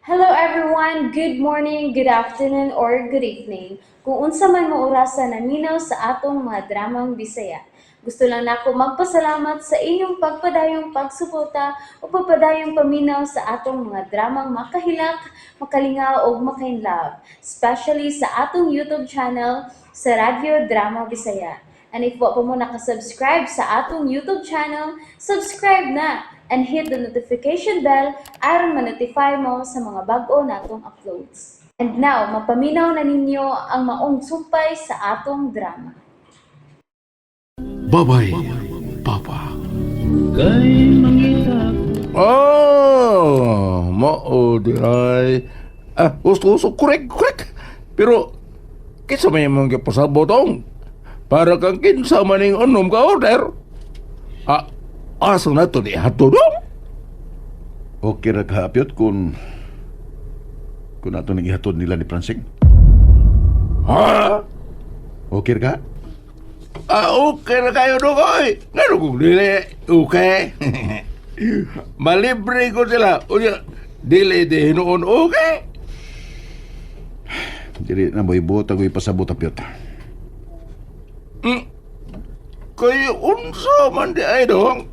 Hello everyone! Good morning, good afternoon, or good evening. Kung unsa man mo orasa naminaw sa atong mga dramang Bisaya. Gusto lang nako magpasalamat sa inyong pagpadayong pagsuporta o pagpadayong paminaw sa atong mga dramang makahilak, makalingaw ug makainlove, especially sa atong YouTube channel sa Radyo Drama Bisaya. And if wa pa mo nakasubscribe sa atong YouTube channel, subscribe na and hit the notification bell aron ma-notify mo sa mga bag-o natong uploads. And now, mapaminaw na ninyo ang maong sumpay sa atong drama. Babay, Papa. Oh, mao diay. Ah, gusto gusto correct, correct. Pero kinsa may imong gipasabot, ong? Para kang kinsa man ning unom ka order. Ah, asa na to di hato dong? Okay ra kahapyot kung ato nang ihatod nila ni Francine. Ha? Okay ra ka? Ah, okay na kayo dong, oy. Ngano kung dili, okay. Malibre ko sila. Unya, dili di hinuon, okay. Dili na mo ibuot ako ipasabot, apyot. Kay unsa man di ay dong?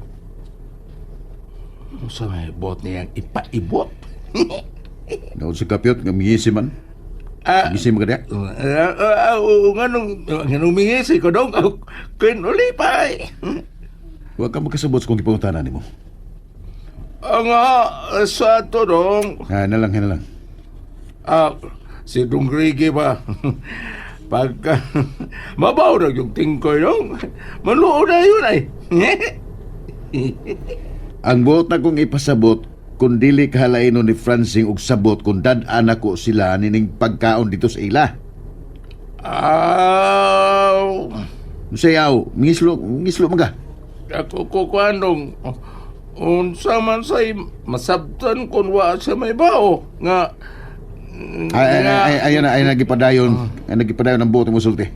Unsa may bot niyang ipaibot? Naon sa kapyot nga mingisi man. Ah, Mingisi man ka diya. ah, ah, ah, nganong mingisi ko dong? Kinulipay. Huwag ka magkasabot sa kong gipangutana nimo. Ang sa ato dong. Ha, na lang, na lang. Ah, si Dong Ricky ba? Pagka mabaw na yung tingkoy dong. Maluo na yun ay. Ang buot na kong ipasabot kung dili kahalainon ni Francine og sabot kung dad-an ako sila nining pagkaon dito sa ila. Aw, Sayaw, mingislo, mingislo man ka. Ako ko kuanong unsa man say masabtan kun wa sa may bao nga Ay, ay, ay, ay, ay, ay, nagipadayon. Ay, nagipadayon ang buot mo sulti.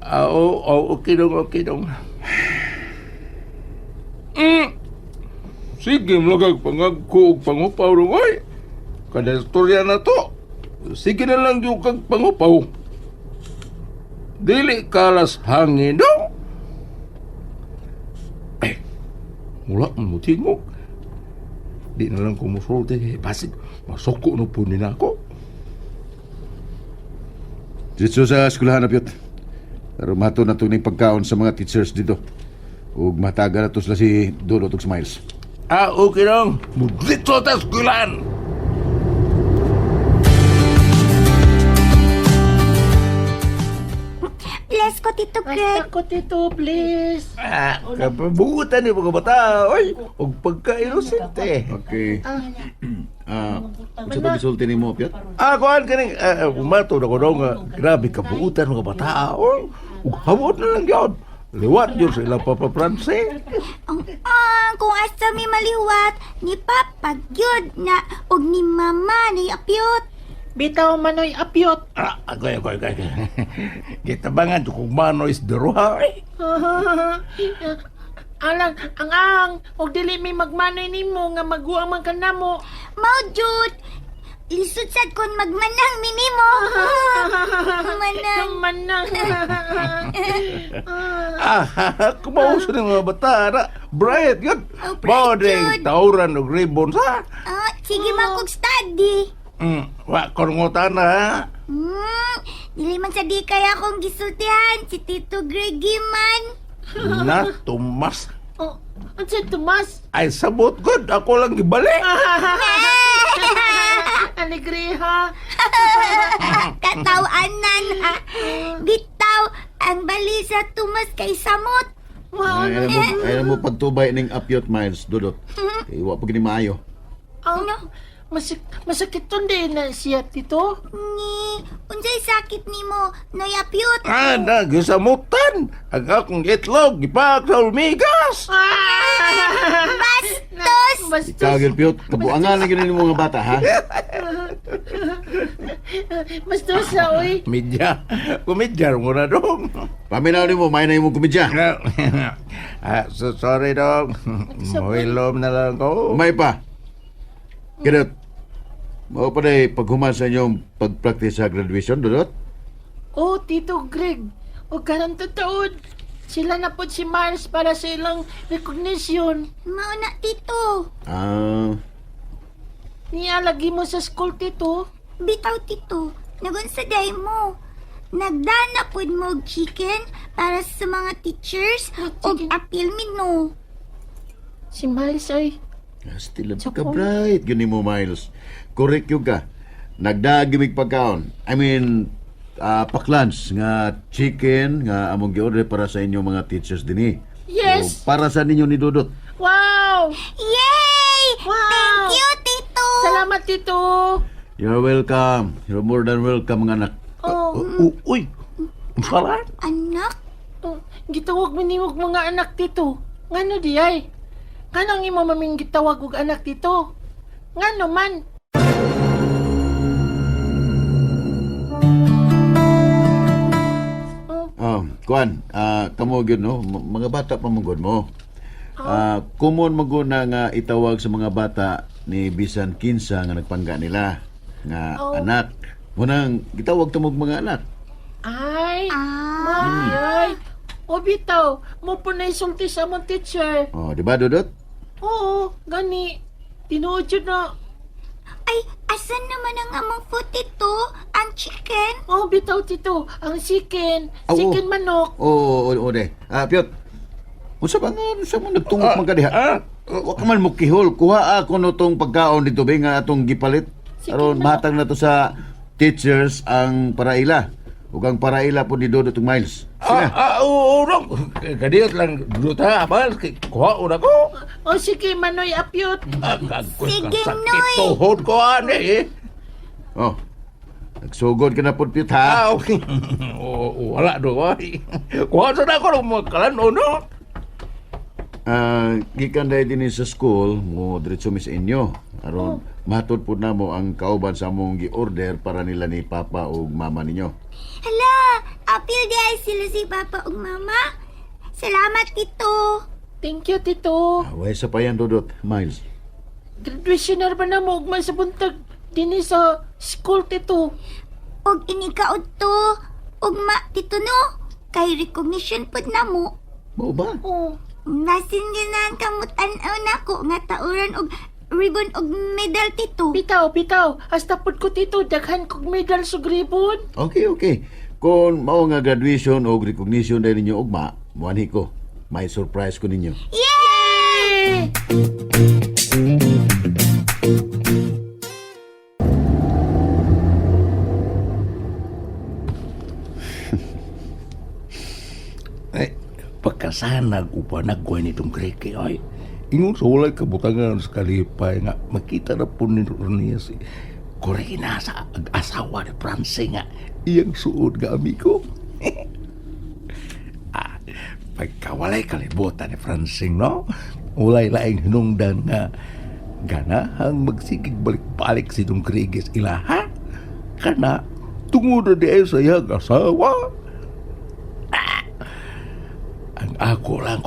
Ah, oo, oh, okay dong, okay dong. Sige, malagag pangagko og pangupaw dong, oy. Kada istorya na to. Sige na lang yung kag pangupaw. Dili kalas hangin dong. Eh, mula mo tingog. Di na lang ko musulti. Basig, masuko na po nila ako. Dito sa eskwelahan na piyot. Pero mato na ito ning pagkaon sa mga teachers dito. Ug mataga na to sila si Dulot ug Smiles. Ah, okay dong. Mudlito ta eskwelahan. Bless ko, Tito Basta Greg. ko, Tito, please. Ah, kapabutan ni mga bata, oy. Og pagka-inosente. Okay. Ah, unsa to gisulti nimo, Piyot? Ah, kuan kaning umato na ko daw nga grabe kabuutan mga bata, oy. Ug hawod na lang gyud. Liwat yun sa ilang Papa Francis. Ang kung asa mi maliwat, ni Papa gyud na og ni Mama ni Apyot. Bitaw manoy apyot. Ah, agoy, agoy, agoy. Gitabangan kung mano is duruha, oy. Alang, ang ang, og dili mi magmanoy nimo nga maguang man ka namo. Mao jud. Lisod sad kon magmanang mi nimo. Manang. Manang. Ah, kumauso ng mga bata, na. Bright, yun. Oh, bright Mao ding yun. tauran og ribbon sa. Ah, sige man kog study. Wa kon ngutana, ha. Dili man sa di kaya akong gisultihan si Tito Greggy man. Na, Tomas. Oh, unsa Tomas? Ay, sabot good. Ako lang gibalik. Alegreha. Katawanan ha. Bitaw ang bali sa Tomas kay samot. Wow. Ay, alam mo pagtubay ning Apyot Miles, Dulot. Kay wa pa gini maayo. Ang masakit to din na siya, Tito. Ni, unsay sakit nimo, Noy Apyot? Ah, nagisamutan. Ang akong itlog, gipak sa ulmigas. Bastos! Bastos. Ikaw gyud Piyot, kabuangan lang gyud nimo mga bata, ha? Bastos sa oy. Medya, kumedya mo na dong. Paminaw nimo, may na imong komedya. Ah, so sorry dong. Mohilom na lang ko. Umay pa. Kinot. Mao pa day paghuman sa inyong pag-practice sa graduation, Dudot? Oh, Tito Greg. O karon tataod. Sila na po si Miles para sa ilang recognition. Mao na, tito. Ah, Niya lagi mo sa school, Tito. Bitaw, tito. Nagunsa day mo. Nagdana pud mo og chicken para sa mga teachers og Chicken. apil mino. Si Miles ay still Sa ka bright yun ni mo, Miles. Correct yun ka. Nagdagimig pagkaon. I mean, paklans nga chicken nga among gi-order para sa inyong mga teachers dinhi. Yes! O, para sa ninyo ni Dudot. Wow! Yay! Wow! Thank you, tito. Salamat, Tito. You're welcome. You're more than welcome, mga anak. Oh, Uy, unsa ra? Anak, oh, gitawag mo nimog mga anak, Tito. Ngano di ay? Nganong imo maming gitawag og anak, Tito? Ngano man? Oh, Oh, kuan, kamo gyud no, mga bata pa man gud mo. Common man gud na nga itawag sa mga bata ni bisan kinsa nga nagpangga nila nga Oh. anak. Munang gitawag tumog mga anak. Ay, ah, mami, ay. O bitaw, mo po na isulti sa among teacher. Oh, di ba Dudot? Oo, gani. Tinuod yun na. ay, asan naman ang among food, tito? Ang chicken? Oh, bitaw, Tito. Ang chicken. Ah, oo. Chicken manok. Oo, oo, oo, de. Piot. Unsa ba nga unsa mo nagtungok man ka diha? Ah, Wa ka man mo kihol. Kuha ako no tong pagkaon dito be nga atong gipalit. Sige, Aron manok. matag na to sa teachers ang paraila. Ug ang paraila po ni Dudot ug Miles. Sige. Oo, no. Kadiyot lang Dudot ha, Miles. Kay Kuha una ko. O sige, Manoy Apyot. Agoy, Sige, sakit Noy. tuhod ko ani eh. Oh. Nagsugod ka na po, Piot, ha? Ah, okay. Oo, wala do. Ay. Kuha sa na ako ng mga kalan no? Gikan dahil din sa school, mo diretso mi sa inyo. Aron, matud po na mo ang kauban sa among gi-order para nila ni Papa ug Mama ninyo. Hala, apil di ay sila si Papa ug Mama. Salamat, tito. Thank you, Tito. Way sa payan, Dudot, Miles. Graduation na ba na mo ugma sa buntag? Dini sa school, Tito. Og inikaod to. Ugma, tito no. Kay recognition pud na mo. Mao ba? Oh, Nasin ganahan kamot-an-aw nako nga tauran og ribbon og medal, tito. bitaw, bitaw. Hasta pud ko, Tito. Daghan kog medal sa ribbon. Okay, okay. Kung mao nga graduation o recognition dahil ninyo ugma, muanhi ko. May surprise ko ninyo. Yay! Eh, pagkasanag upanag ko nitong kreke ay. Ingon sa walay kabutangan sa kalipay nga makita na po ni niya si Corina sa asawa ni Francie nga iyang suod nga amigo. ah, pagkawalay kalibutan ni Francine, no? Walay laing hinungdan nga ganahang magsigig balik-balik si Dong Krigis ilaha. Kana, tungod na di ay sa iyang asawa. Ang ako lang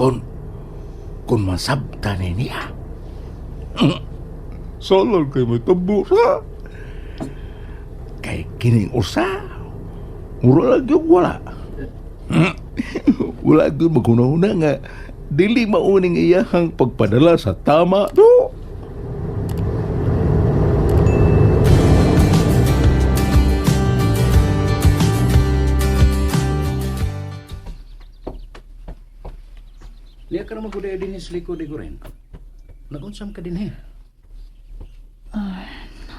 kung masabta ni niya. Salang kay may tabo sa. Kay kining usa, mura lang yung wala. Wala gyud maghuna-huna nga dili mauning iyahang pagpadala sa tama do. Liya ka naman kuday din sa likod ko rin. Nagunsam ka din he.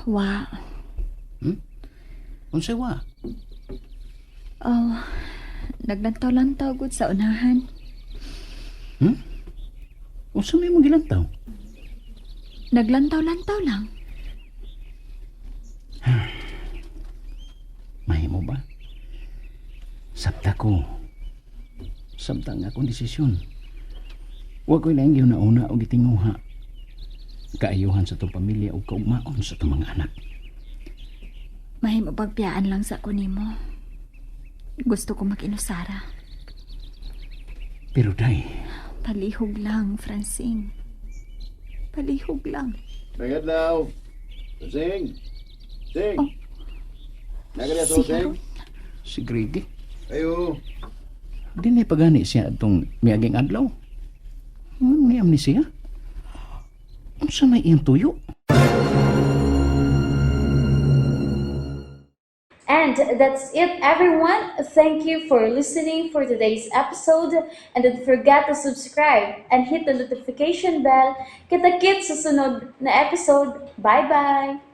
Wa. Unsay wa? Oh, naglantaw-lantaw gud sa unahan. Unsa may imong gilantaw? Naglantaw-lantaw lang. Mahimo ba? Sabta ko. Sabta nga akong desisyon. Wa ko'y laing gihuna-una o gitinguha. Kaayuhan sa itong pamilya o kaugmaon sa itong mga anak. Mahimo pagpiyaan lang sa ko nimo. Gusto ko makinusara. Pero day, Palihog lang, Francine. Palihog lang. Tagadlaw. Sing. Sing. Nagari Si Haron. Si Grady. Ayo. Di na pagani siya atong miaging adlaw. Ano niyam ni siya? Unsa may iyang tuyo? And that's it, everyone. Thank you for listening for today's episode. And don't forget to subscribe and hit the notification bell. Kita-kits sa sunod na episode. Bye-bye!